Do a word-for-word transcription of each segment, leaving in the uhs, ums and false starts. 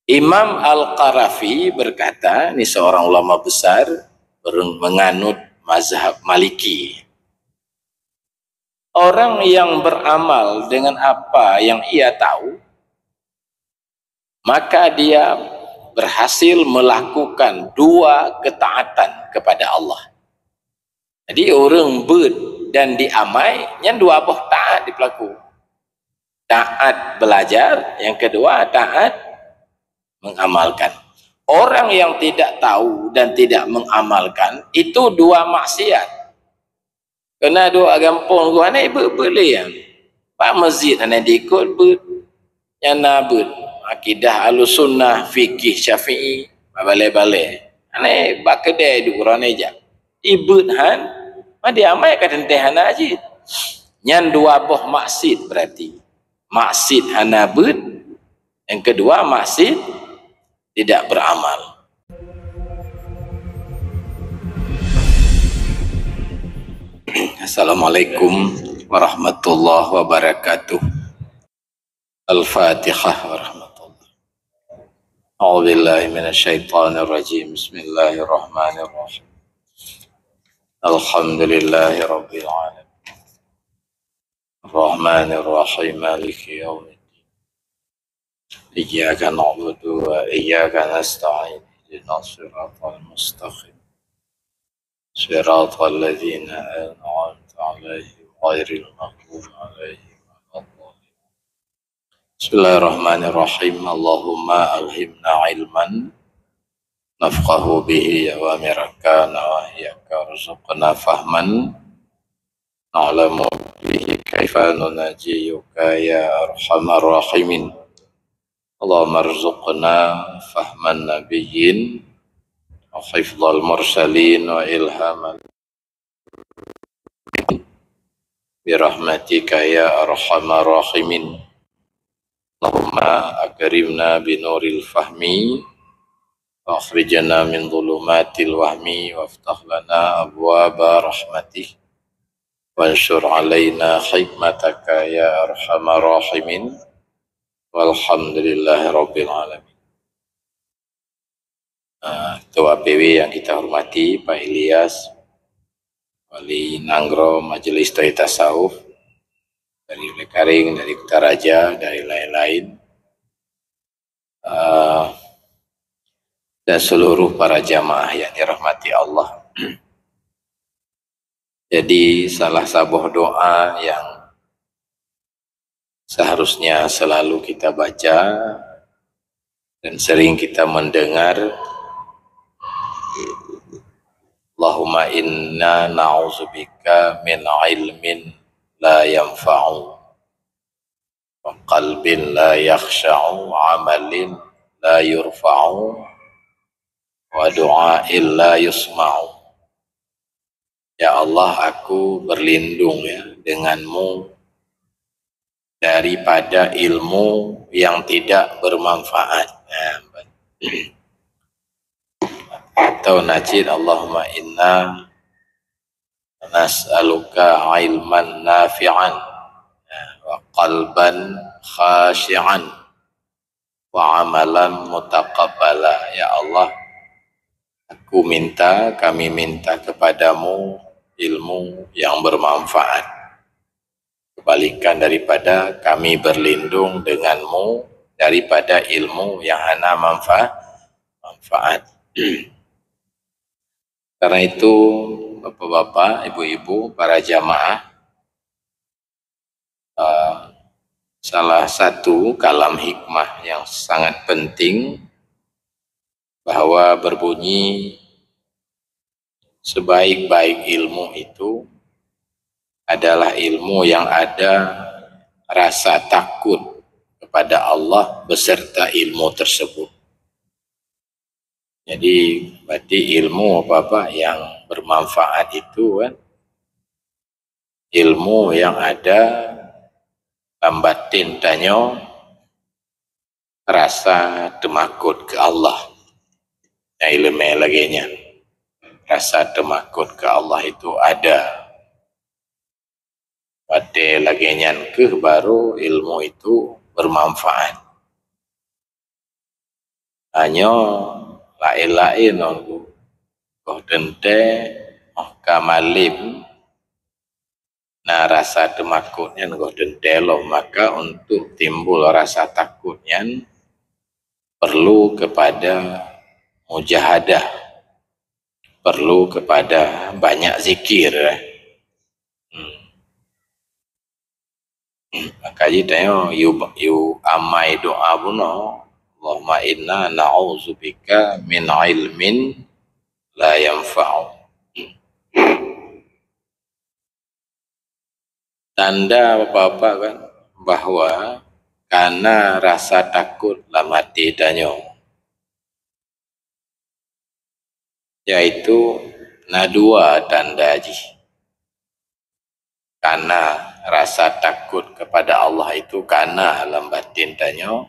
Imam Al-Qarafi berkata, ini seorang ulama besar ber-, menganut mazhab Maliki. Orang yang beramal dengan apa yang ia tahu, maka dia berhasil melakukan dua ketaatan kepada Allah. Jadi, ureuëng beuet dan diamai, nyan dua boh taat dipeulaku. Taat belajar, yang kedua taat mengamalkan. Orang yang tidak tahu dan tidak mengamalkan, itu dua maksiat. Keunan duek gampông geuh, hana beuet-beuet lé nyan. Bak masjid hana diikot beuet. Nyan na beuet akidah Ahlussunnah, fikih Syafi'i, bak balée-balée. Hana bak keudée duek uroe nyan jak. Ibeuet han, ma diamai ka teuntée hana jih. Nyan dua boh maksiat berarti. Maksiat hana beuet, yang kedua maksiat tidak beramal. Assalamualaikum warahmatullahi wabarakatuh. Al-Fatihah warahmatullah. A'udzubillahi minasyaitonirrajim. Bismillahirrahmanirrahim. Alhamdulillahirabbil alamin. Arrahmanirrahim. Maliki yaumiddin. Iyyaka na'budu wa iyyaka nasta'in. Ihdinas siratal mustaqim. Siratal ladzina an'amta 'alaihim ghairil maghdubi 'alaihim waladdallin. Bismillahirrahmanirrahim. Allahumma alhimna ilman nafqahu bihi awamiraka nawahyaka, warzuqna fahman na'lamu bihi kaifa nunajiyyuka ya arhamar rahimin. Allahumma rzuqna fahman nabiyyin wa hifdzal mursalin wa ilhamal birahmatika ya arhamar rahimin. Allahumma akrimna binuril fahmi wa akhrijna min dhulumatil wahmi waftah lana abwaba rahmatik wansyur alaina hikmataka ya arhamar rahimin. Walhamdulillahi rabbil alamin. Ah, Ketua P W yang kita hormati, Pak Ilyas, Wali Nanggroe Majelis Tauhid Tasawuf, dari Lekaring, dari Kutaraja, dari lain-lain, ah, dan seluruh para jamaah yang dirahmati Allah. Jadi, salah saboh doa yang seharusnya selalu kita baca dan sering kita mendengar, "Allahumma inna na'udzubika min ilmin la yanfa'u, wa qalbin la yakhsha'u, wa amalin la yurfa'u, wa du'ain la yusma'u." Ya Allah, aku berlindung, ya, dengan-Mu daripada ilmu yang tidak bermanfaat. Nah, atau na cit, "Allahumma inna nas'aluka ilman nafi'an, ya, wa qalban khashi'an, wa amalan mutaqabbala." Ya Allah, aku minta, kami minta kepada-Mu ilmu yang bermanfaat. Kebalikan daripada kami berlindung dengan-Mu daripada ilmu yang hana manfa-, manfaat. Karena itu, bapak-bapak, ibu-ibu, para jamaah, eh, salah satu kalam hikmah yang sangat penting bahwa berbunyi, sebaik-baik ilmu itu adalah ilmu yang ada rasa takut kepada Allah beserta ilmu tersebut. Jadi, berarti ilmu apa-apa yang bermanfaat itu kan, ilmu yang ada lam batin tanyoe rasa teumakot keu Allah. Nyang ileumèe lagèe nyan, rasa teumakot keu Allah itu ada. Watèe lagèe nyan keuh baru ilmu itu bermanfaat. Tanyoe laén-laén ngon goh teuntée, óh ka malem na rasa teumakot nyan goh teuntée lom, maka untuk timbul rasa takot nyan perlu kepada mujahadah, perlu kepada banyak zikir. Hmm. Maka jih tanyoe yue, yue amai doa bunoe, "Allahumma inna na'udzubika min ilmin la yanfa'u." Tanda bapak-bapak kan bahwa kana rasa takot lam até tanyoe. Yaitu na dua tanda jih. Kana rasa takot kepada Allah itu kana lam batin tanyoe.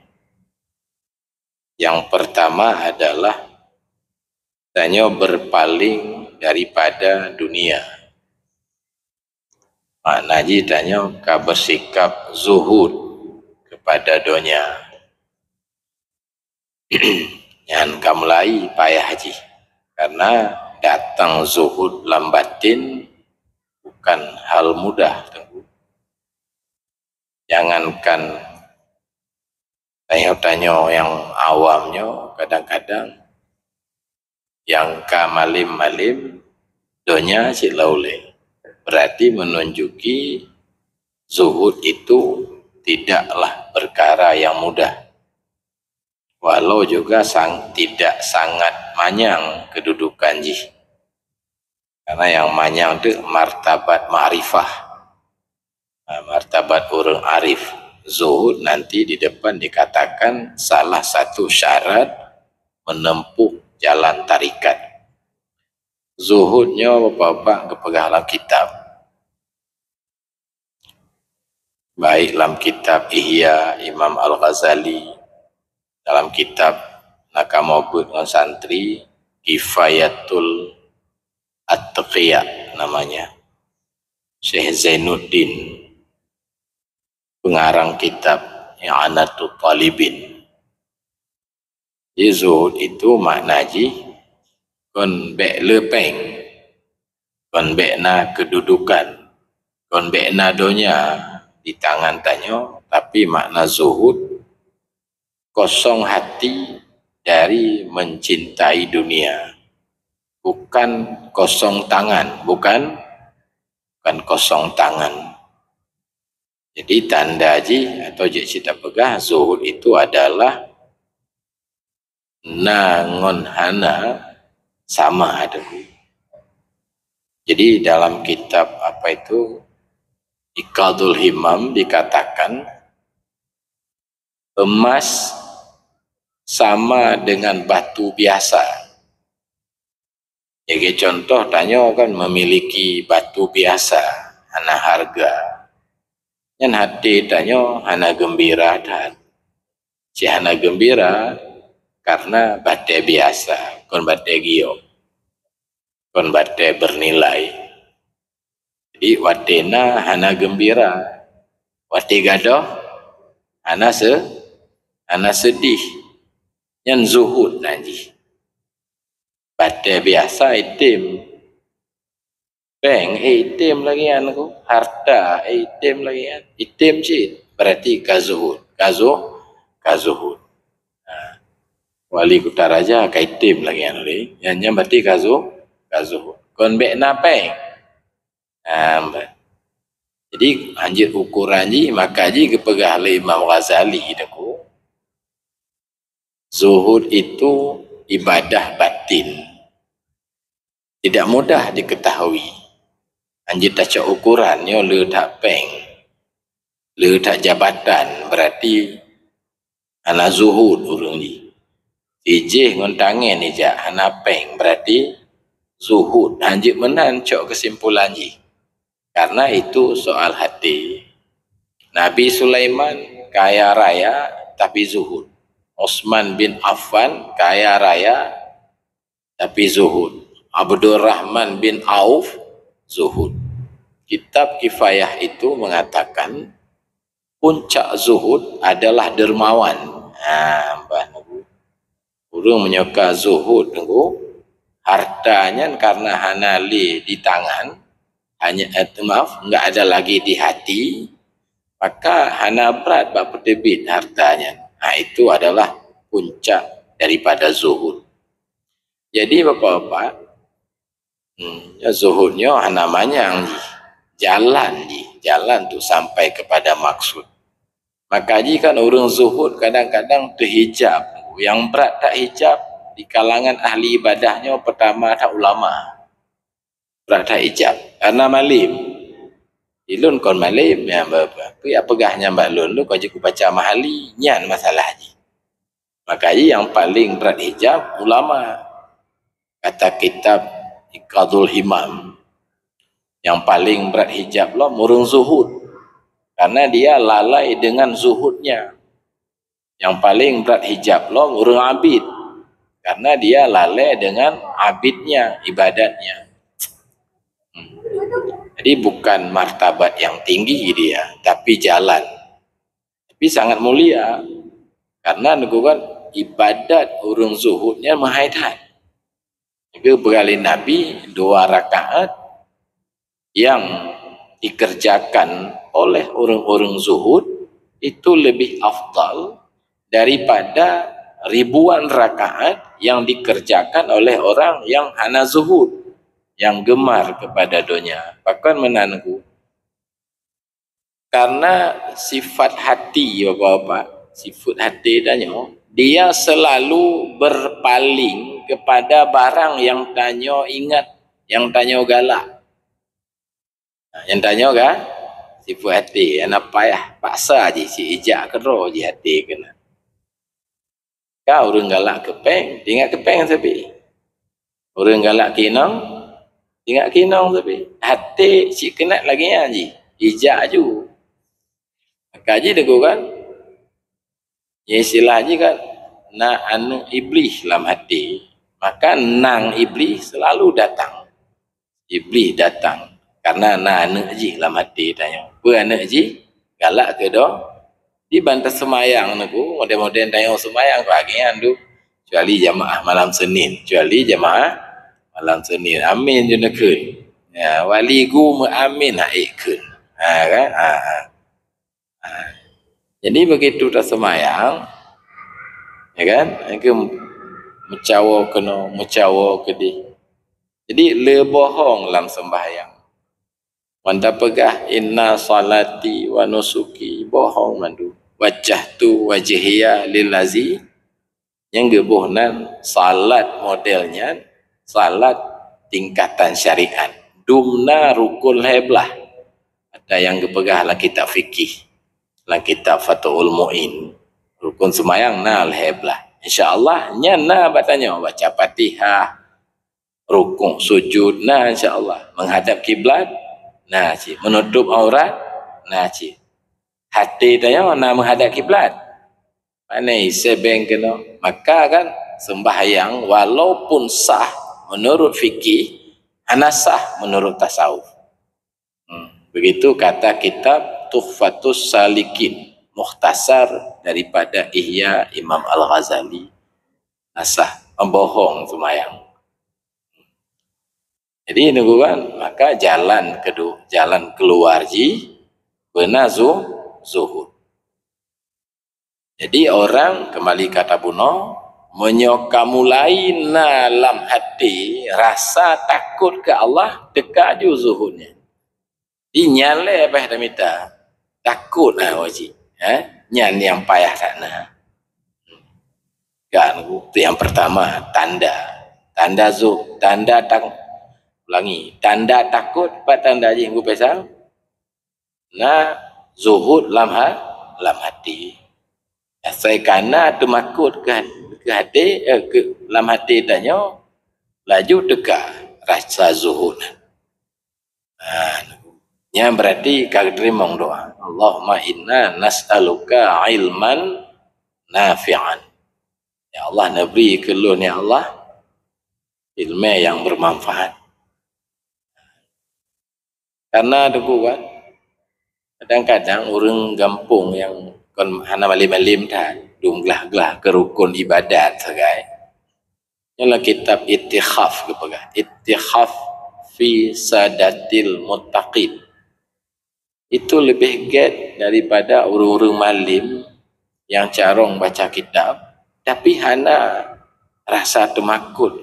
Yang pertama adalah tanyoe berpaling daripada dunia. Makna jih tanyoe ka bersikap zuhud kepada donya. Nyan ka mulai payah jih, karena datang zuhud lam batin bukan hal mudah, Teungku. Jangankan tanyoe-tanyoe nyang awam nyoe, kadang-kadang nyang ka malem-malem donya cit la ulée. Berarti menunjuki zuhud itu tidaklah perkara yang mudah. Walau juga sang-, tidak sangat manyang kedudukan jih. Karena yang manyang tu martabat makrifah. Nah, martabat ureuëng arif. Zuhud nanti di depan dikatakan salah satu syarat menempuh jalan tarikat. Zuhud nyoe bapak-bapak geupeugah lam kitab. Baik lam kitab Ihya Imam Al-Ghazali, dalam kitab na kamoe beuet ngon santri, Kifayatul Atqiya namanya, Syekh Zainuddin, pengarang kitab I'anatut Talibin. Jadi zuhud itu makna jih kon bék le péng, kon bék na kedudukan, kon bék na donya di tangan tanyoe, tapi makna zuhud kosong hati dari mencintai dunia. Bukan kosong tangan, bukan, bukan kosong tangan. Jadi tanda jih atau jeuet cit tapeugah zuhud itu adalah na ngon hana sama, Teungku. Jadi dalam kitab apa itu, Iqadul Himam dikatakan, emas sama dengan batu biasa. Jadi contoh tanyoe kan memiliki batu biasa, hana harga. Nyan até tanyoe hana geumbira that. Cit hana geumbira karena batée biasa, kon batée giok, kon batée bernilai. Jadi watée na hana geumbira, watée gadôh hana se-, hana seudih. Nyan zuhud nan jih. Batée biasa item. Péng, eh, item lagée nyan, Teungku. Harta, eh, item lagée nyan. Item cit, berarti ka zuhud. Ka zuh-, ka zuhud. Ha. Wali Kutaraja ka item lagée nyan lé. Nyan, nyan berarti ka zuh-, ka zuhud. Kon bék na péng. Ha, bah. Jadi, hanjeuet ukuran jih, maka jih geupeugah lé Imam Ghazali, Teungku. Zuhud itu ibadah batin. Tidak mudah diketahui. Hanjeuet tacok ukuran nyoe le that péng, le that jabatan, berarti hana zuhud ureuëng jih. Ijih ngon tangen ijak hana péng, berarti zuhud. Hanjeuet meunan cok keusimpulan jih. Karena itu soal hati. Nabi Sulaiman kaya raya tapi zuhud. Utsman bin Affan kaya raya tapi zuhud. Abdurrahman bin Auf zuhud. Kitab Kifayah itu mengatakan puncak zuhud adalah dermawan. Ha, bah, Ureuëng meunyoe ka zuhud, Teungku, harta nyan karena hana lé di tangan, hanya, eh, maaf, enggak ada lagi di hati, maka hana brat bak peuteubiet harta nyan. Ha, itu adalah puncak daripada zuhud. Jadi, Bapak-bapak, hmm, ya, zuhud nyoe hana manyang jih, jalan jih, jalan tu sampai kepada maksud. Maka jih kan ureuëng zuhud kadang-kadang teuhijab. Nyang brat that hijab di kalangan ahli ibadah nyoe, pertama that ulama. Brat that hijab. Karena malem. Ilôn kon malem, ya, ba-, ba-, peue peugah nyan bak lôn, lôn kon jeuet kubaca mahali, nyan masalah jih. Maka jih nyang paling brat hijab ulama. Kata kitab Iqadul Himam, nyang paling brat hijab lom ureuëng zuhud. Karena dia lalai dengan zuhudnya. Nyang paling brat hijab lom ureuëng abid. Karena dia lalai dengan abidnya, ibadatnya. Hmm. Jadi bukan martabat yang tinggi dia, tapi jalan. Tapi sangat mulia. Karena neugugat ibadat ureuëng zuhud nyan meuhai that. Geupeugah lé Nabi dua rakaat yang dikerjakan oleh ureuëng-ureuëng zuhud itu lebih afdal daripada ribuan rakaat yang dikerjakan oleh orang yang hana zuhud, yang gemar kepada dunia. Pakon meunan, Teungku? Karena sifat hati, Bapak-bapak, sifat hati tanyoe, dia selalu berpaling kepada barang yang tanyoe ingat, yang tanyoe galak. Nah, nyang tanyoe kan, sifat hati, hana payah paksa jih, si ijak keudroe jih hati keunan. Ka ureuëng galak keu péng, tingat keu péng sabe. Ureuëng galak keu inong, tingat keu inong sabe. Hati cit keunan lagée nyan jih, ijak aju. Maka jih Teungku kan, ya, istilah jih kan, na aneuëk Iblih lam hati, maka nang Iblih selalu datang. Iblih datang karena na aneuëk jih lam hati tanyoe. Peue aneuëk jih? Galak keu do-, di ban taseumayang, Teungku, model-model tanyoe seumayang keu agian tu. Kecuali jamaah malam Senin, kecuali jamaah malam Senin. Amin jeuet neukheun. Ya, wali gu meuamin hana ék kheun. Ha, kan? Ha, ha. Ha. Jadi begitu taseumayang, ya kan? Ke meucawo keunoe, meucawo keudeh. Jadi le bohong lam sembahyang. Wan tapeugah, "Inna salati wa nusuki," bohong mandum. "Wajjahtu wajhiya lillazi," nyang geuboh nan salat model nyan, salat tingkatan syariat. Dumna rukun lhée blaih. Ada nyang geupeugah lam kitab fikih, lam kitab Fathul Muin. Rukun seumayang na lhée blaih. Insya Allah, nyan na bak tanyoe, baca Fatihah, rukuk, sujud, na insya Allah. Menghadap kiblat, na cit. Menutup aurat, na cit. Hati tanyoe na menghadap kiblat. Pane sebeng keunoe. Maka kan, sembahyang walaupun sah menurut fikih, hana sah menurut tasawuf. Hmm. Begitu kata kitab Tuhfatus Salikin, mukhtasar daripada Ihya Imam Al-Ghazali. Nasah, membohong seumayang. Jadi, Teungku kan, maka jalan kedu-, jalan keluar jih beuna zu-, zuhud. Jadi, orang kembali kata bunoe, meunyoe ka mulai na lam hati rasa takot keu Allah, teuka ju zuhud nyan. Di nyan lé abah tamita, takot na wajib, eh? Nyan nyang payah that na. Kan, tu nyang pertama, tanda. Tanda zu-, tanda tang-, ulangi, tanda takot, pat tanda jih Teungku pesan? Na zuhud lam ha-, lam hati. Asai ka na teumakot keu, keu hati, eh, keu, lam hati tanyoe, laju teuka rasa zuhud. Ha, nyan berarti ka geuteurimong doa. Allahumma inna nas'aluka ilman nafi'an. Ya Allah, neubri keu lôn, ya Allah, ilmu yang bermanfaat. Karena Teungku kan, kadang-kadang ureuëng gampông nyang kon hana malem-malem that, dum glah-glah keu rukun ibadat sagai. Nyoe lam kitab Ittikhaf geupeugah, Ittikhaf fi Sadatil Muttaqin. Itu leubeh gét daripada ureuëng-ureuëng malem nyang carông baca kitab, tapi hana rasa teumakot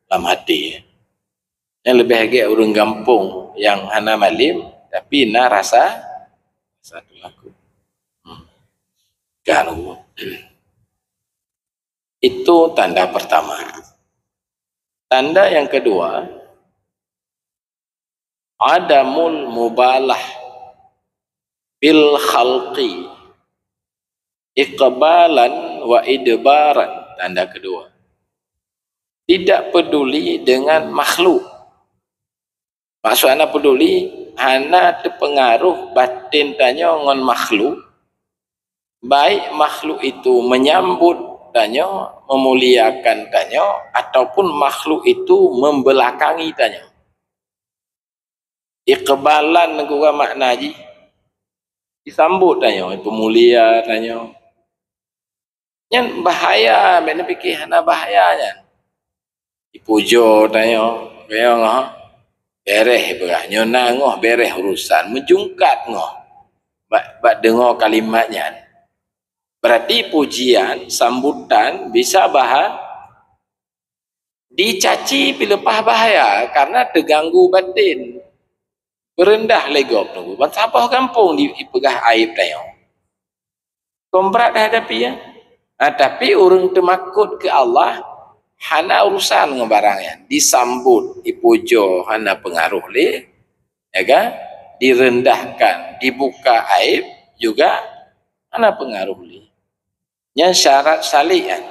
lam até. Nyan leubeh gét ureuëng gampông nyang hana malem, tapi na rasa, rasa teumakot. Hmm. Kan. Itu tanda pertama. Tanda yang kedua, adamul mubalah bil khalqi iqbalan wa idbaran. Tanda kedua, tidak peduli dengan makhluk. Maksud hana peduli, hana teupeungaruh baten tanyoe ngon makhluk, baik makhluk itu menyambut tanyoe, memuliakan tanyoe, ataupun makhluk itu membelakangi tanyoe. Iqbalan geupeugah makna jih, disambut tanyoe, peumulia tanyoe. Nyan bahaya, bèk neupike hana bahaya nyan. Dipujoe tanyoe, nyoe, ha? Beureh beurah, nyoe na ngoh beureh urusan, meujungkat ngoh bak, bak deungoe kalimat nyan. Berarti pujian, sambutan bisa baha-, dicaci pih leupah bahaya karena teuganggu baten. Beureundah lé gob teungku, ban saboh gampông di, dipeugah aéb tanyoe. Kon brat dihadapi, ya. Ha, tapi ureuëng teumakot keu Allah, hana urusan ngon barang nyan. Disambut, dipujoe, hana peungaruh lé, ya kan? Direundahkan, dibuka aéb juga hana peungaruh lé. Nyan syarat salek nyan.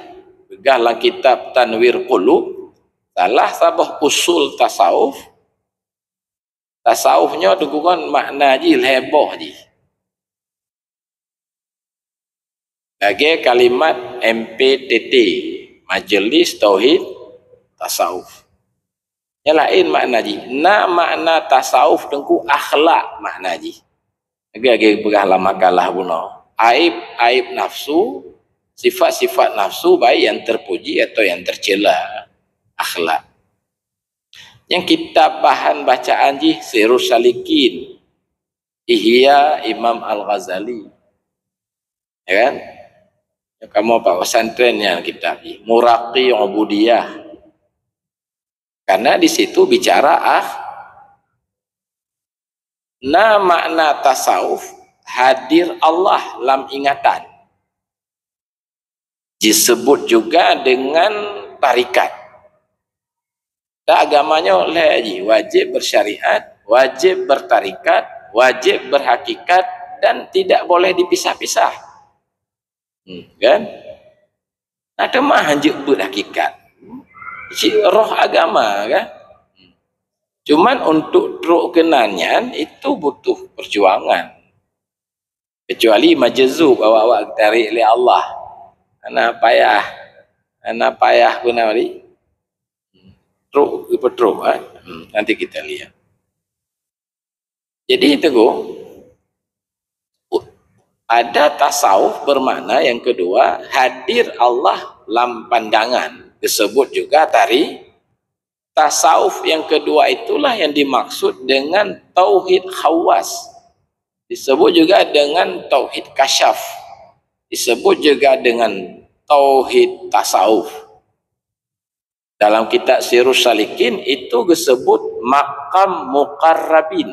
Peugah lam kitab Tanwir Qulub, salah saboh usul tasawuf, tasawuf nyoe teungku kon makna jih lhèe boh jih. Lagèe kalimat M P T T, Majelis Tauhid Tasawuf. Nyan laén makna jih. Na makna tasawuf teungku akhlak makna jih. Lagèe-lagèe peugah lam makalah bunoe. Aéb-aéb nafsu, sifat-sifat nafsu baik yang terpuji atau yang tercela. Akhlak. Nyan kitab bahan bacaan jih Sirus Salikin, Ihya Imam Al-Ghazali. Ya kan? Ya, kamoe bak pesantren nyan kitab jih. Muraqi Ubudiyah. Karena di situ bicara ah, na makna tasawuf, hadir Allah lam ingatan. Disebut juga dengan tarikat. Dan agama nyoe lhèe jih, wajib bersyariat, wajib bertarikat, wajib berhakikat, dan tidak boleh dipisah-pisah. Hmm, kan? Nah, teuma hanjeuet beuet hakikat. Cit roh agama, kan? Cuman untuk trok keunan nyan, itu butuh perjuangan. Kecuali majzub, awak-awak geutarek lé Allah. Hana payah. Hana payah guna lé. Trok, geupeutrok, eh. Hmm, nanti kita lihat. Jadi, teungku, ada tasawuf bermakna yang kedua, hadir Allah lam pandangan. Disebut juga tari, tasawuf yang kedua itulah yang dimaksud dengan tauhid khawas. Disebut juga dengan tauhid kasyaf. Disebut juga dengan tauhid tasawuf. Dalam kitab Sirus Salikin itu disebut makam muqarrabin.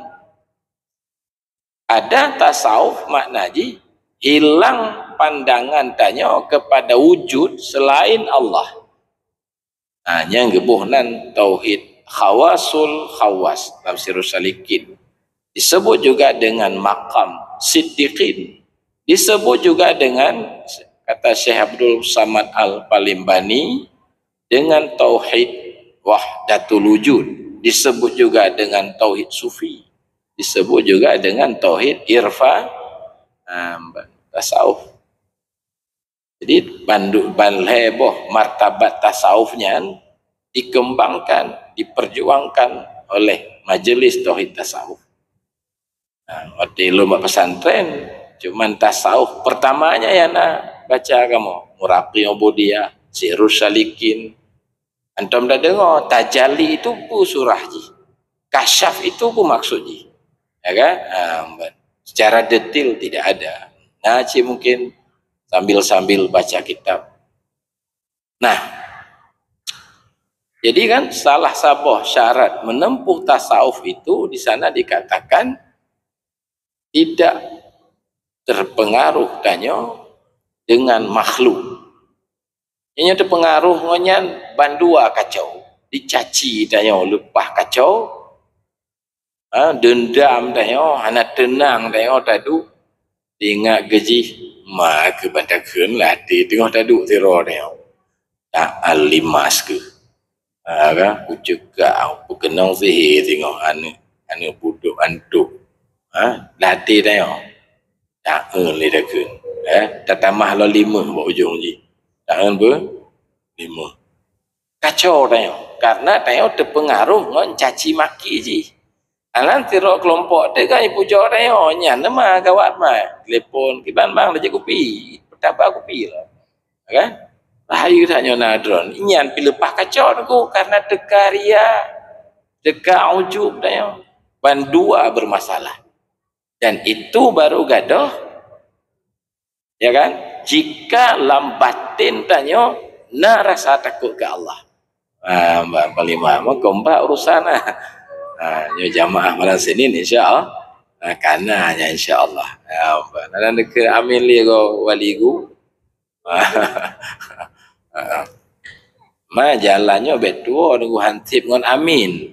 Ada tasawuf makna jih hilang pandangan tanyoe kepada wujud selain Allah. Ha, nyang geuboh nan tauhid khawasul khawas dalam Sirus Salikin. Disebut juga dengan makam siddiqin. Disebut juga dengan, kata Syekh Abdul Samad Al-Palimbani, dengan tauhid wahdatul wujud. Disebut juga dengan tauhid sufi. Disebut juga dengan tauhid irfa-, ah, tasawuf. Jadi, bandu-, ban lhèe boh martabat tasawuf nyan dikembangkan, diperjuangkan oleh Majelis Tauhid Tasawuf. Nah, watèe lôn bak pesantren, cuman tasawuf pertamanya nyang na baca kamoe, Muraqi Ubudiyah, Sirus Salikin, Antom dah dengar, tajalli itu peue surah jih. Kasyaf itu peue maksud jih. Ya kan? Ha, secara detail tidak ada. Nah, cik mungkin sambil-sambil baca kitab. Nah, jadi kan salah saboh syarat menempuh tasawuf itu di sana dikatakan tidak terpengaruh tanyoe dengan makhluk. Nyoe teupeungaruh ngon nyan bandua kacau. Dicaci tanyoe leupah kacau, ha, deundam tanyoe, hana teunang tanyoe taduek. Ingat geujih, ma keu ban takheun lah até teungoh taduek sidroe tanyoe. Ta'al limas keu. Ha, kan? Kucekak, peukeunong sihé teungoh aneuk, aneuk budok antok. Ha? Lam até tanyoe. Taeun lé takheun. Eh, tatamah lom limeuh bak ujong jih. Taeun beu? Limeuh. Kacau tanyoe. Karena tanyoe teupeungaruh ngon caci maki jih. Alan sidroe keulompok teuh kan jipujoe tanyoe. Nyan nama gawat mat. Telepon, "Kiban bang, dah jép kupi?" Peutaba kupi lah. Kan? Rahayu that nyoe na droen. Nyan pi leupah kacau teungku karena teuka ria, teuka ujub tanyoe. Bandua bermasalah. Dan itu baru gadoh, ya kan? Jika lam batin tanyoe na rasa takot keu Allah. Ha, ba-, panglima, meukompak urusan lah. Ha, nyoe jamaah malam Senin, insya Allah. Ha, kana nyan, insya Allah. Ha, ba-, na deungon amin lé goe wali gu. Ha. Ma jalan nyoe bèk tuwoe nunggu hansip ngon amin.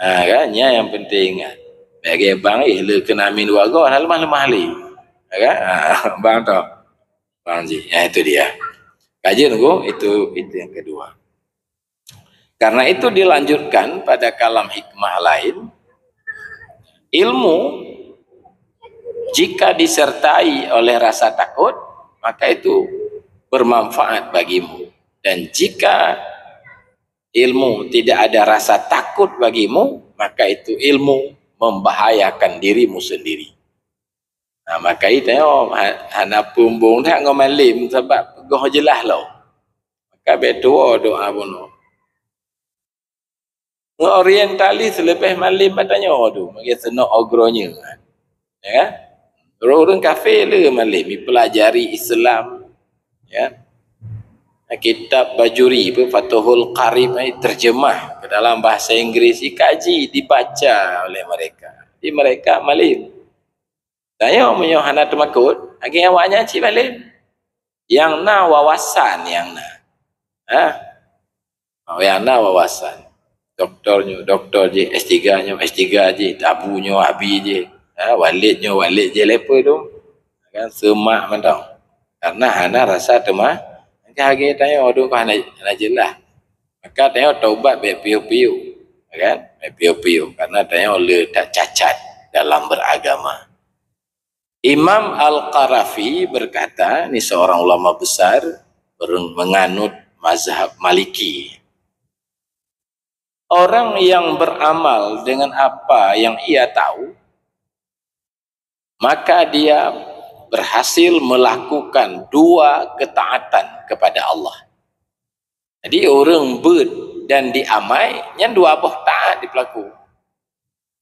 Ha, kan? Nyan nyang penting kan. Bèk lagèe bang, eh, le keu amin dua goe, hana leumah-leumah lé. Ha, kan? Ha, bang tu. Bang ji. Ya, itu dia. Kaji nunggu, itu, itu yang kedua. Karena itu dilanjutkan pada kalam hikmah lain, ilmu jika disertai oleh rasa takut, maka itu bermanfaat bagimu. Dan jika ilmu tidak ada rasa takut bagimu, maka itu ilmu membahayakan dirimu sendiri. Nah, maka itu, oh, ha-, hana peumbong dah ngon malem sebab goh jeulaih lom. Maka bèk tuwoe doa bunoe. Ngon orientalis leubeh malem bak tanyoe tu, meuge seunok ogronya. Ya kan? Ureueng-ureueng kafé le malem, mempelajari Islam. Ya. Kitab Bajuri pun Fathul Qarib, eh, terjemah ke dalam bahasa Inggris, dikaji, dibaca oleh mereka. Jadi mereka malem. Tanyoe meunyoe hana teumakot, lagèe awaknyan cit malem. Nyang na wawasan nyang na. Ha? Nyang na wawasan. Doktor nyoe, doktor jih, S tiga nyoe, S tiga jih, Abu nyoe, Abi jih. Ha, Walid nyoe, Walid jih, level tu. Kan semak mantong. Karena hana rasa teuma, lagèe tanyoe tu hana, hana jeulaih. Maka tanyoe taubat bèk piôh-piôh. Kan? Bèk piôh-piôh. Karena tanyoe le that cacat dalam beragama. Imam Al-Qarafi berkata, ini seorang ulama besar ber-, menganut mazhab Maliki. Orang yang beramal dengan apa yang ia tahu, maka dia berhasil melakukan dua ketaatan kepada Allah. Jadi, ureueng beuet dan diamai, nyan dua boh taat dipeulaku.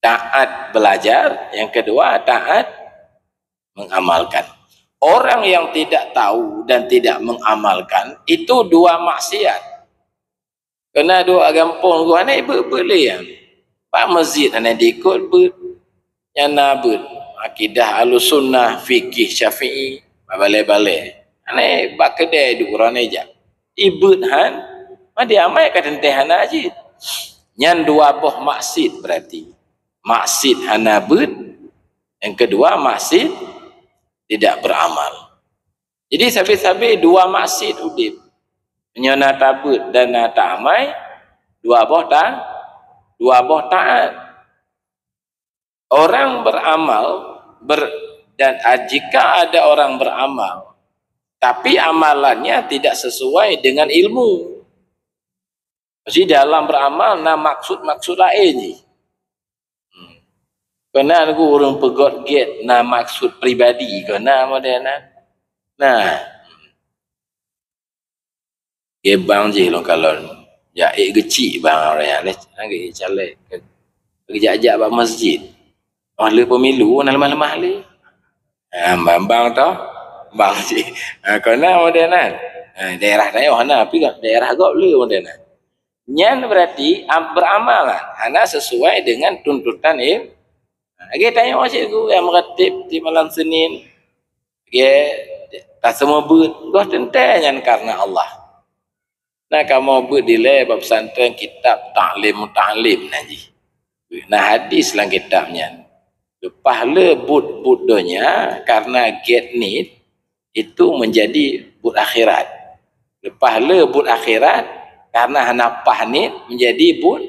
Taat belajar, yang kedua taat mengamalkan. Orang yang tidak tahu dan tidak mengamalkan, itu dua maksiat. Keunan duek gampông geuh hana beuet-beuet lé nyan. Bak masjid hana diikot beuet. Nyan na beuet akidah Ahlussunnah, fikih Syafi'i, bak balè-balè. Hana bak keudè duek ureueng hana jak. Ibeuet han, ma diamai ka teuntèe hana jih. Nyan dua boh maksiat berarti. Maksiat hana beuet, yang kedua maksiat tidak beramal. Jadi sabe-sabe dua maksiat udép. Meunyoe na tabeuet dan na taamai, dua boh ta-, dua boh taat. Orang beramal ber-, dan, ah, jika ada orang beramal, tapi amalannya tidak sesuai dengan ilmu. Jadi dalam beramal na maksud-maksud laén jih. Hmm. Keunan ku ureueng peugöt gét na maksud pribadi, keunan model nyan. Nah. Gét bang jih lôn kalon. Jak ék geuchik bang, lagèe caleg. Geujak-jak bak masjid. Oh, lé pemilu, na leumah-leumah lé. Ha, bang, bang tau. Bang cit. Ha, kon na model nyan. Ha, daerah tanyoe hana, tapi daerah gob lé model nyan. Nyan berarti am-, beramal lah. Hana sesuai dengan tuntutan il-, ha, lagèe tanyoe cit geuh, nyang meuratéb di malam Senin. Lagèe taseumeubeuet, goh teuntèe nyan karena Allah. Na kamoe beuet dilèe bak pesantren kitab Ta'lim Muta'allim na jih. Na hadis lam kitab nyan. Leupah le buet-buet donya karena gét niet itu menjadi buet akhirat. Leupah le buet akhirat karena hana paih niet menjadi buet.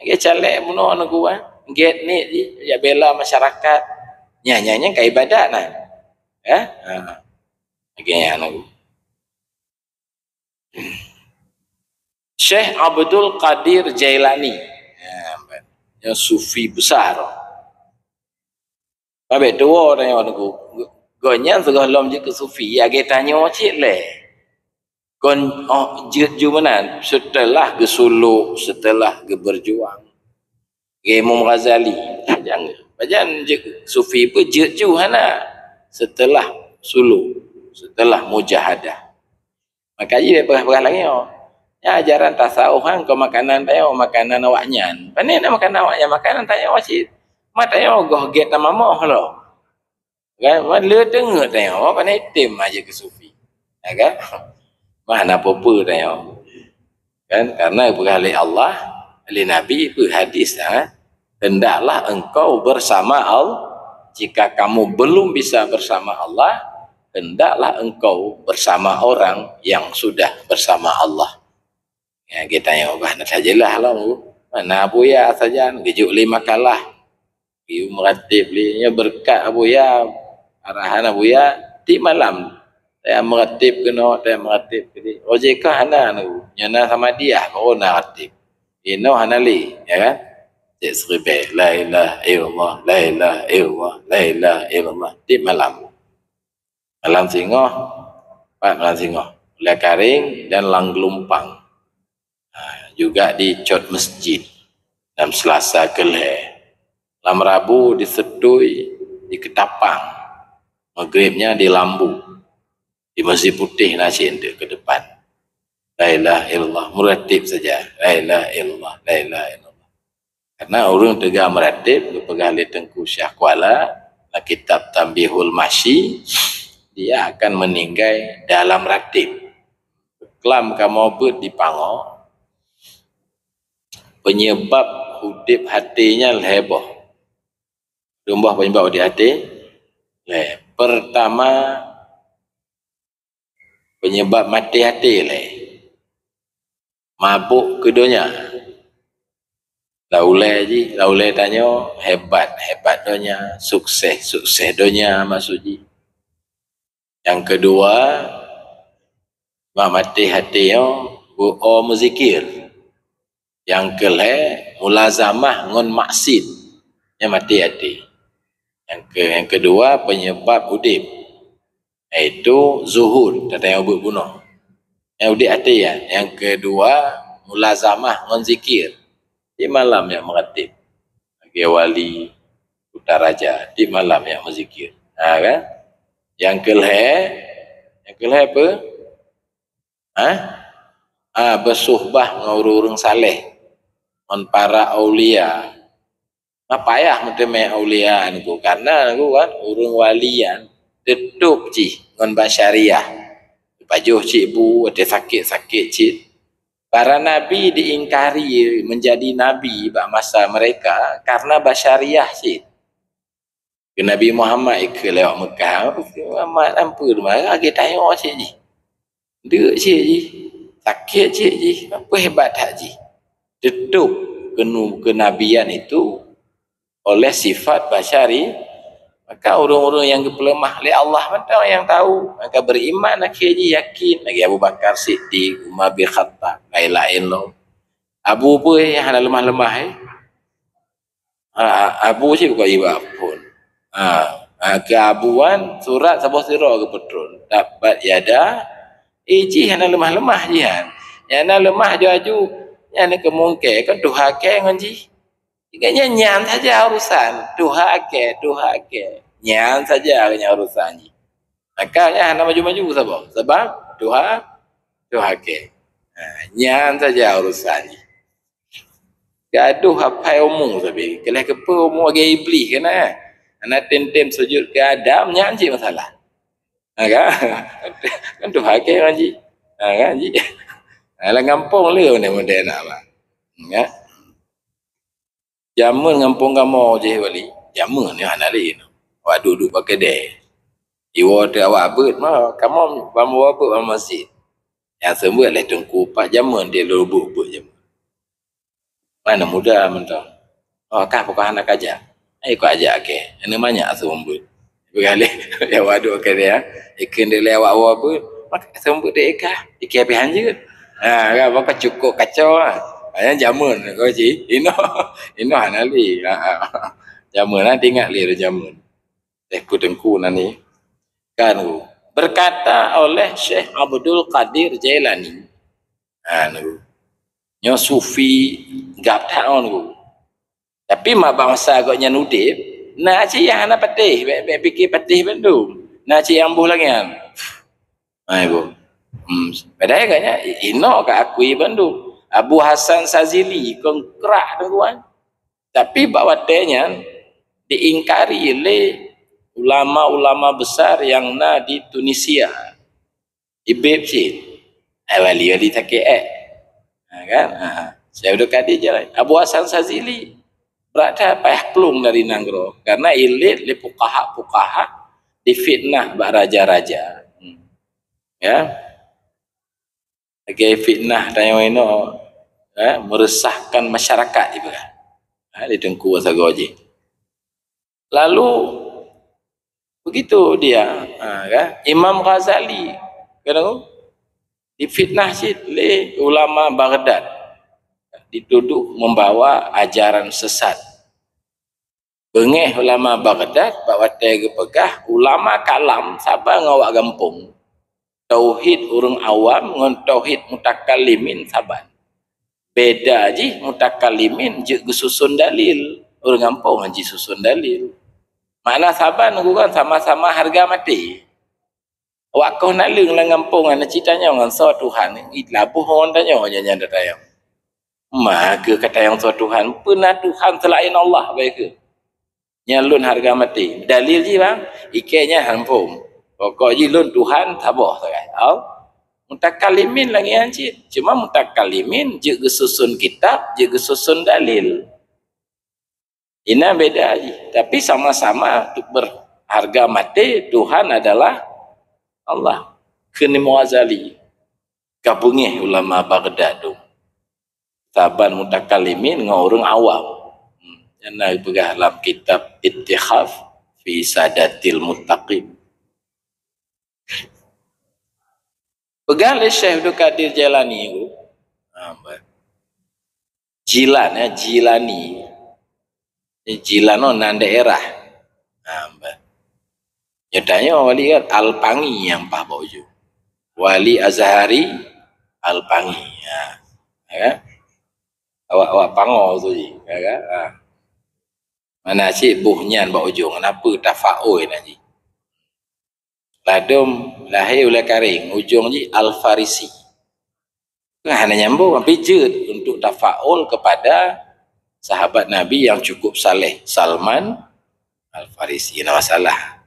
Lagèe caleg bunoe nangku, ah, gét niet jih, jak bela masyarakat. Nyan, nyan, nyan ka ibadat na. Ya? Ha. Lagèe nyan nangku. Syekh Abdul Qadir Jailani. Ya, nyan sufi besar. Babèk tuwo tanyoe nangku. Gobnyan sigohlom jeuet keu sufi, lagèe tanyoe cit lé. Kon, oh, jeuet ju meunan, setelah geusulok, setelah geubeurjuang. Lagèe Imam Ghazali, pajan, pajan jeuet sufi pun jeuet ju hana. Setelah sulok, setelah mujahadah. Maka jih peugah-peugah lagèe nyoe. Nyan ajaran tasawuf nyan kon makanan tanyoe, makanan awaknyan. Pane na makanan awaknyan, makanan tanyoe cit. Ma tanyoe goh gét tamamoh lom. Kan, wan le teungeut tanyoe, pane tem aja keu sufi. Ya kan? Mana popo tanyoe. Kan, karena peugah lé Allah, lé Nabi, peue hadis, ha? "Hendaklah engkau bersama Allah." Jika kamu belum bisa bersama Allah, hendaklah engkau bersama orang yang sudah bersama Allah. Ya, geutanyoe bah na sajeulaih lom. Mana Abuya sajan, geujok lé makalah. Geuyue meuratéb lé, nyoe beureukat Abuya, arahan Abuya, tiep malam. Taya meuratéb keunoe, taya meuratéb keudéh. Ojek ka hana nyoe, nyoe na Samadiyah, baru na ratéb. Inoe hana lé, ya kan? Cek seribèe, "La ilaha illallah, la ilaha illallah, la ilaha illallah." Tiep malam. Malam singoh, pat malam singoh, Ulèe Kareng dan lam Geulumpang. Ha, juga di Cot Masjid. Lam Selasa keu lhèe. Lam Rabu di Seutui, di Keutapang. Maghrib nyan di Lambu. Di Masjid Putih na cit enteuk keu depan. La ilaha illallah, meuratéb saja. La ilaha illallah, la ilaha illallah. Karena ureueng teuga meuratéb, geupeugah lé Teungku Syah Kuala, lam kitab Tanbihul Masyi, dia akan meninggai dalam ratéb. Klam kamoe beuet di Pango, penyebab udép até nyan lhèe boh. Dum boh penyebab udép até, lhèe. Pertama, penyebab maté até lé. Mabök keu donya. Lam ulèe jih, lam ulèe tanyoe hebat, hebat donya, sukses, sukses donya maksud jih. Nyang keudua, bak maté até nyoe beu-o meuzikir. Nyang keulhèe, mulazamah ngon maksiet. Nyan maté até. Nyang ke-, nyang keudua, penyebab udép, yaitu zuhud, tatanyong beuet bunoe. Nyang udép até nyan. Nyang keudua, mulazamah ngon zikir. Di malam nyang meuratéb. Lagèe wali Kutaraja, di malam nyang meuzikir. Ha, kan? Nyang keulhèe, nyang keulhèe peue? Ha? Ah, beusuhbah ngon ureueng-ureueng saleh, ngon para aulia. Na payah meuteumé aulia nyan, karena nyan kan, ureueng wali nyan teutôb jih ngon basyariah. Pajoh cit bu, watèe sakét-sakét cit. Para nabi diingkari menjadi nabi bak masa mereka karena basyariah cit. Keu Nabi Muhammad ikheun lewat Meukah, Muhammad ampeue teuma, lagèe tanyoe cit jih. Deuk cit jih, sakét cit jih, peue hebat that jih. Teutôb keunu-, kenabian itu oleh sifat basyari, maka ureueng-ureueng nyang geupeuleumah lé Allah mantong nyang tau, maka beriman akhé jih yakin, lagèe Abu Bakar Siddiq, Umar bin Khattab, laén-laén lom. Abu peue nyang hana leumah-leumah, eh? Ha, Abu cit bukan iba phon. Ha, ha, keu Abu nyan surat saboh sidroe geupeutron. Tabbat yada, eh, jih hana leumah-leumah jih nyan. Nyang na leumah aju-aju, nyan keu mungkar kan tuha kèe ngon jih. Ingat nyan, nyan saja urusan. Tuha kèe, tuha kèe. Nyan saja nyan urusan jih. Maka nyan hana maju-maju saboh. Sabab tuha, tuha kèe. Ha, nyan saja urusan jih. Gadoh apai umu sabe. Keuleh keupeue umu lagèe Iblih keunan. Hana tem-tem sujud keu Adam, nyan cit masalah. Ha, kan? Kan tuha kèe ngon jih. Ha, kan, jih. Ha, lam gampông le model-model nak, bah. Ya. Jameun gampông kamoe jih wali. Jameun nyoe hana lé. Awak duek-duek bak keudè. Iwoe teuh awak beuet mah, kamoe ban woe beuet bak masjid. Nyang seumeubeuet lé teungku pat jameun, dia lôn beuet-beuet jameun. Mana muda mantong. Oh, kah pokok hana kajak. Ai kau ajak ke. Ini banyak seumeubeuet. Begaleh ya waduh ke dia. Ikan dia lewat wa beuet. Maka seumeubeuet dia ikah. Ikah pih hanjeuet. Ha, kan, maka cukup kacau lah. Hanya jameun kau ji. Ino, ino hana li. Ha, ha. Jameun lah, ingat li jameun. Teuku-teuku nan ni. Kan, berkata oleh Syekh Abdul Qadir Jailani. Ha, nyoe sufi gap that ngon. Tapi ma bangsa gobnyan udép, na cit nyang hana patéh, bèk, bèk pike patéh bandum. Na cit nyang boh lagèe nyan. Hai, Bu. Hmm, padahai gobnyan i-, inoe ka akui bandum. Abu Hasan Sazili kon krak deungon. Tapi bak watèe nyan diingkari lé ulama-ulama besar nyang na di Tunisia. Ibib cit. Ai wali-wali sakét, eh. Ha, kan? Ha. Syekh Abdul Qadir Jailani. Abu Hasan Sazili. Brat that payah plueng dari nanggroe. Karena ilét lé fuqaha-fuqaha difitnah bak raja-raja. Hmm. Ya. Lagèe fitnah tanyoe inoe, ya, meresahkan masyarakat ibarat. Ha, di teungku sagoe jih. Lalu, begitu dia, ha, kan? Imam Ghazali, kan, difitnah cit lé ulama Baghdad, dituduh membawa ajaran sesat. Beungéh ulama Baghdad bak watèe geupeugah ulama kalam saban ngon awak gampông. Tauhid ureueng awam ngon tauhid mutakallimin saban. Beda jih mutakallimin jeuet geususun dalil, ureueng gampông han jisusun dalil. Makna saban geuh kan sama-sama hareuga maté. Awak kah naleueng lam gampông nyan, na cit tanyong ngon soe Tuhan, ih, laboh ngon tanyoe nyan, nyan tatanyong. Ma keuh ka tanyong soe Tuhan, peue na Tuhan seulaén Allah, bah keuh. Nyan lôn hareuga maté. Dalil jih, bang, ikèe nyan han phom. Pokok jih lôn Tuhan saboh sagai. Au. Mutakallimin lagèe nyan cit. Cuma mutakallimin jeuet geususun kitab, jeuet geususun dalil. Inan beda jih. Tapi sama-sama tu berharga maté, Tuhan adalah Allah. Kheun Imam Ghazali. Ka beungéh ulama Baghdad tu. Saban mutakallimin ngon ureueng awam. Hmm. Nyan na geupeugah lam kitab Ittihaf fi Sadatil Muttaqin. Peugah lé Syekh Abdul Qadir Jailani tu, ha, ba-, Jilan, ya, Jilani. Jilan tu nan daerah. Ha, ba-, nyoe tanyoe wali kan Alpangi nyang paih bak ujong. Wali Azhari Alpangi. Ha. Ya kan? Awak, awak Pango tu ji. Ya kan? Ha. Mana cit boh nyan bak ujong. Kenapa tafaul na ji? Ladôm lahé ulèe Karéng, ujong jih Al-Farisi. Kan hana nyambung, tapi jeuet untuk tafaul kepada sahabat Nabi yang cukup saleh, Salman Al-Farisi. Hana masalah.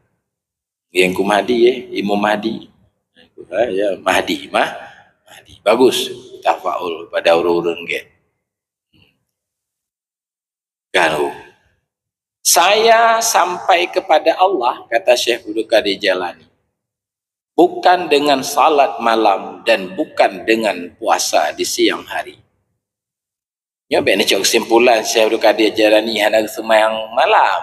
Yang ku Mahdi, eh, Imam Mahdi. Ha, ya, Mahdi, Mah-, Mahdi. Bagus tafaul pada ureueng-ureueng gét. Garu. Saya sampai kepada Allah, kata Syekh Abdul Qadir Jailani, bukan dengan salat malam dan bukan dengan puasa di siang hari. Nyoe bèk neucok kesimpulan Syekh Abdul Qadir Jailani hana seumayang malam.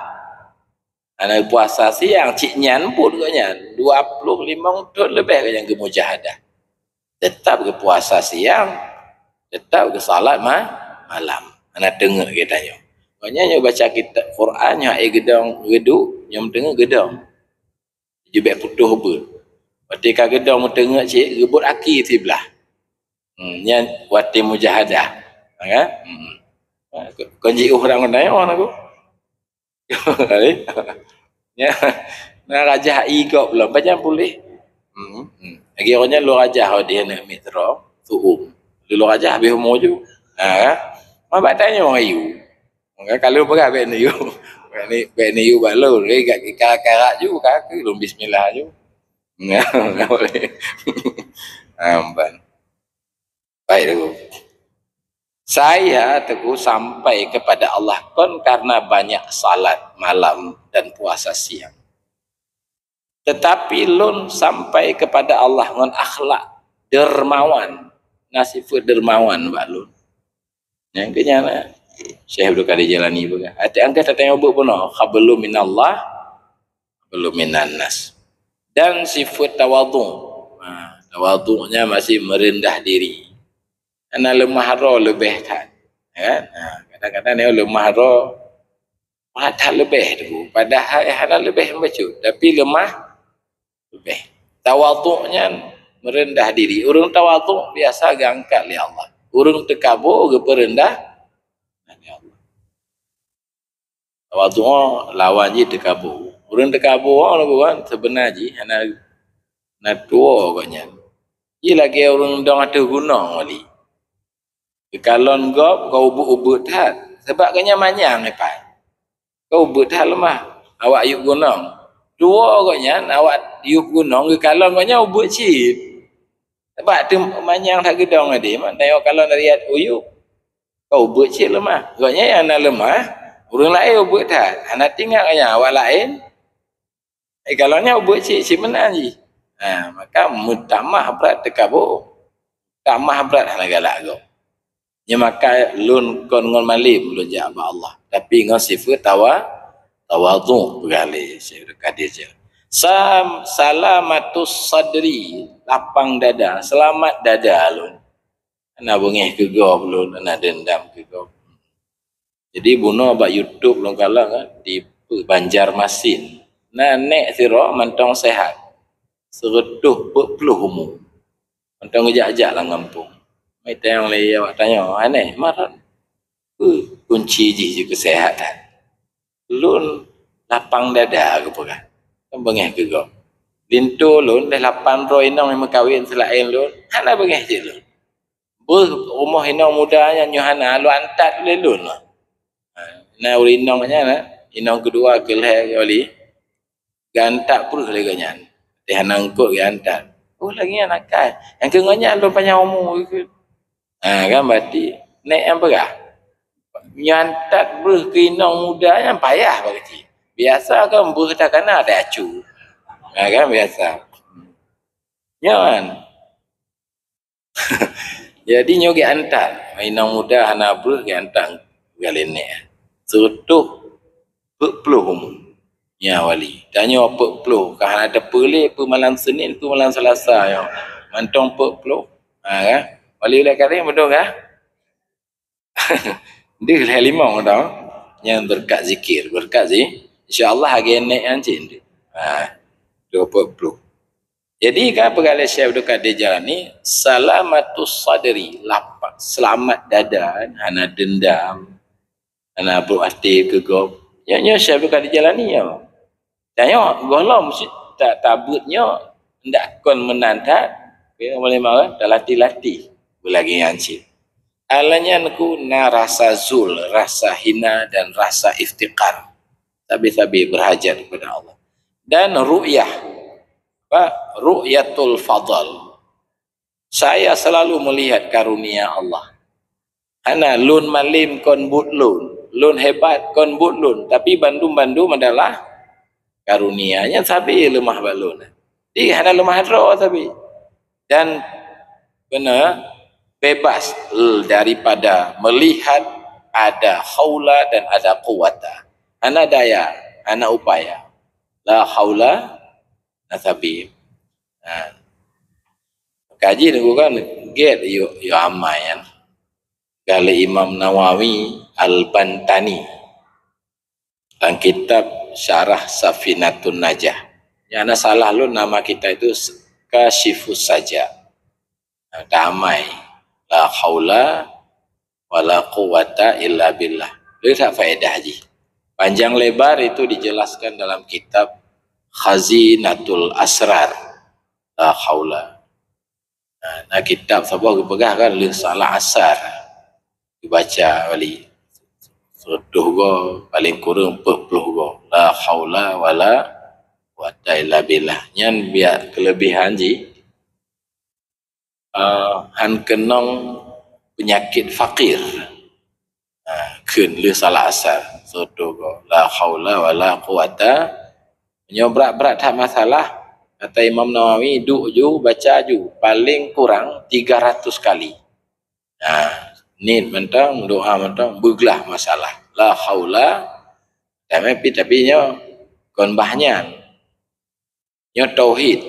Hana puasa siang, cit nyan buet gobnyan. Dua puluh limong thon leubeh gobnyan geumujahadah. Tetap geupuasa siang, tetap geusalat ma-, malam. Hana teungeut geutanyoe. Makanya nyoe baca kitab Quran, nyoe hai geudong geuduek, nyoe meuteungeut geudong. Jubek putôh beuet. Watèe ka geudong meuteungeut cit, geubeuet aki siblah. Hmm, nyan watèe mujahadah. Ha, kan? Hmm. Kon jiôh ureueng ngon dayoe aku. Ya. Nah, rajah i gob lom, pajan puléh. Hmm, hmm. Lagi awaknyan lôn rajah di aneuk miet sidroe, su'um. Lôn rajah habéh umu ju. Ha, kan? Mabak tanyoe ayu. Maka kalau peugah bèk neuyue. Bèk ni, bèk neuyue bak lôn. Eh, gak ka karak ju, ka keu lôn bismillah ju. Nah, boleh. Amban. Baik, Teungku. Saya, Teungku, sampai kepada Allah kon karena banyak salat malam dan puasa siang. Tetapi lôn sampai kepada Allah ngon akhlak dermawan, na sifeuet dermawan bak lôn. Nyang keu nyan, Syekh Abdul Qadir Jailani peugah, "Até angka tatanyong buet bunoe, hablum minallah, hablum minan nas." Dan sifeuet tawadhu. Ha, tawadhu nyan maksud merendah diri. Hana leumah droe leubeh that. Ya kan? Ha, kadang-kadang nyoe leumah droe, Padahai leubeh tu, padahai hana leubeh bacut, tapi leumah leubeh. Tawadhu nyan merendah diri. Ureueng tawadhu biasa geuangkat lé Allah. Ureueng teukabô geupeurendah lé Allah. Tawadhu lawan jih teukabô. Ureueng teukabô, ureueng bukan, seubeunar jih hana, na tuwo gobnyan. Jih lagèe ureueng dong ateueh gunong wali. Geukalon gob ka ubeuet-ubeuet that, sabab gobnyan manyang ipat. Ka ubeuet that leumah, awak yub gunong. Tuwo gobnyan, awak yub gunong, geukalon gobnyan ubeuet cit. Sabab teuma manyang that geudong tadi, mak, tanyoe kalon riet u yub. Ka ubeuet cit leumah. Gobnyan nyang na leumah, ureueng laén ubeuet that. Hana teuingat gobnyan, awak laén. Eh, kalau nyan ubeuet cit, cit meunan jih. Ha, maka meutamah brat teukabô. Tamah brat hana galak gob. Nyan maka lôn kon ngon malém lôn jak bak Allah. Tapi ngon sifeuet tawa-, tawadhu, peugah lé Syekh Abdul Qadir Jailani. Sam-, salamatus sadri, lapang dada, selamat dada lôn. Hana beungéh keu gob lôn, hana dendam keu gob. Jadi bunoe bak YouTube lôn kalon, eh, di Banjarmasin. Na nèk sidroe mantong seuhat. Seureutôh peuet ploh umu. Mantong geujak-jak lam gampông. Mai tanyong lé awak tanyoe, "Aneh, maran? Peue kunci jih jeuet keu seuhat that?" Lôn lapang dada geupeugah. Kan beungéh keu gob. Linto lôn lhèe lapan droe inong nyang meukawen seulaén lôn, hana beungéh cit lôn. Beuh rumoh inong muda nyan nyoe hana lôn antat lé lôn. Ha, na ureueng inong nyan, inong keudua keu lhèe wali. Geuantat breuh lé gobnyan. Teuh hana eungkôt geuantat. Oh, lagèe nyan akai. Nyang keu ngon nyan lôn panyang umu keu. Ha, kan berarti nèk nyang peugah. Nyan that breuh keu inong muda nyan payah bak keuci. Biasa kan breuh takana ada acu. Ha, kan biasa. Nyan. Jadi nyoe geuantat. Inong muda hana breuh geuantat galeh nèk. Seureutôh peuet ploh umu. Nya wali. Tanyoe peuet ploh. Ka hana teupeue lé peue malam Senin, peue malam Selasa nyoe. Mantong peuet ploh. Ha, kan? Wali ulèe kareng beudôh kah? Deuh lhèe limong tau. Nyan beureukat zikir, beureukat zi-, insya Allah lagèe nèk nyan cit. Ha, dua peuet ploh. Jadi, ka peugah lé Syekh Abdul Qadir Jailani, "Salamatus sadri", lapang, seulamat dada, hana dendam, hana brôk até keu gob. Nyoe, nyoe Syekh Abdul Qadir Jailani nyoe. Tanyoe gohlom sit ta-, tabeuet nyoe ndak kon meunan that, ya, boleh marah, talatih-latih beulagèe nyan cit. Alah nyan ku na rasa zul, rasa hina dan rasa iftiqar. Sabe-sabe berhajat kepada Allah. Dan ru'yah, apa? Ru'yatul fadl. Saya selalu melihat karunia Allah. Hana lôn malém kon buet lôn, lôn hebat kon buet lôn, tapi bandum-bandum adalah karunia. Nyan sabe leumah bak lôn. Di hana leumah droe sabe. Dan beuna bebas daripada melihat ada haula dan ada quwata. Hana daya, hana upaya. La haula, na sabe. Ha. Kaji nunggu kan, gét yuk, yuk amai kan. Kali Imam Nawawi Al-Bantani. Dalam kitab Syarah Safinatun Najah. Nyang na salah lôn nama kitab itu Kasyifus Saja. Damai. La haula wala quwwata illa billah. Leuh that faedah jih. Panjang lebar itu dijelaskan dalam kitab Khazinatul Asrar. La haula. Nah, na kitab saboh geupeugah kan, leuh salat asar dibaca wali. Seratus go, paling kureueng empat puluh go. La haula wala quwwata illa billah. Nyan biar kelebihan jih, eh, han keunong penyakit fakir. Ha, kheun lheueh salat asar. Seratus go. La haula wala quwwata. Meunyoe brat-brat that masalah, kata Imam Nawawi, duek ju, baca ju, paling kurang tiga ratus kali. Ha, niet mantong, doa mantong, beuglah masalah. La haula, tapi, tapi nyoe kon bah nyan. Nyoe tauhid.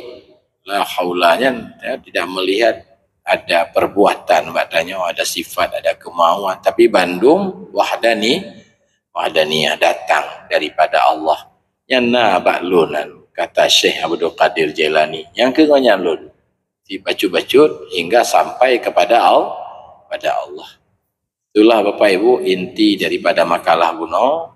La haula nyan, ya, tidak melihat ada perbuatan bak tanyoe, ada sifat, ada kemauan, tapi bandum wahdani, wahdaniyah datang daripada Allah. Nyan na bak lôn nyan, kata Syekh Abdul Qadir Jailani. Nyang keu ngon nyan lôn, sibacut-bacut hingga sampai kepada Al-, pada Allah. Itulah Bapak Ibu inti daripada makalah bunoe.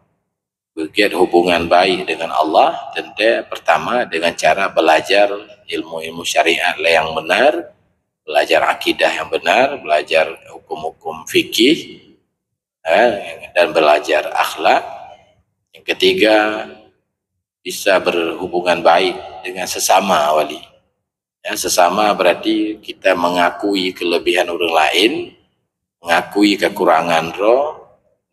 Beugét hubungan baik dengan Allah, teuntée pertama dengan cara belajar ilmu-ilmu syariat yang benar, belajar akidah yang benar, belajar hukum-hukum fikih, eh, dan belajar akhlak. Yang ketiga, bisa berhubungan baik dengan sesama wali. Ya, sesama berarti kita mengakui kelebihan orang lain, mengakui kekurangan droe,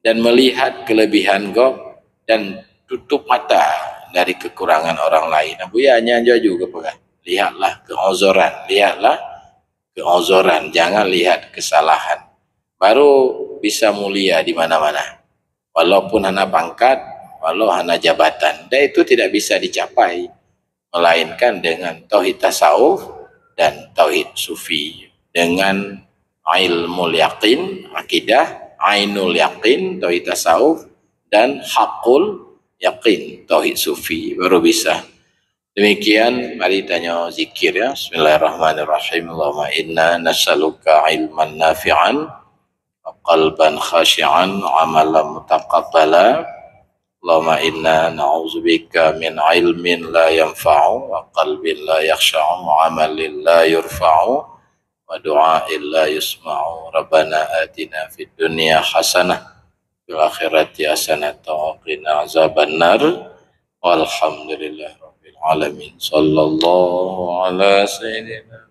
dan melihat kelebihan gob dan tutup mata dari kekurangan orang lain. Nah, Buya nyan jaju geupeugah, lihatlah keuzoran, lihatlah keuzoran, jangan lihat kesalahan. Baru bisa mulia di mana-mana. Walaupun hana pangkat, walau hana jabatan. Dan itu tidak bisa dicapai, melainkan dengan tauhid tasawuf dan tauhid sufi. Dengan ilmu yakin, akidah, ainul yakin, tauhid tasawuf, dan hakul yakin, tauhid sufi. Baru bisa. Demikian, mari tanyoe zikir, ya. Bismillahirrahmanirrahim. Allahumma inna nas'aluka ilman nafi'an, wa qalban khashi'an, wa amalan mutaqabbala. Allahumma inna na'udzubika min ilmin la yanfa'u, wa qalbin la yakhsha'u, wa amalin la yurfa'u, wa du'ain la yusma'u. Rabbana atina fid dunya hasanah, fil akhirati hasanah, wa qina azabannar. Walhamdulillahi rabbil alamin. Sallallahu ala sayyidina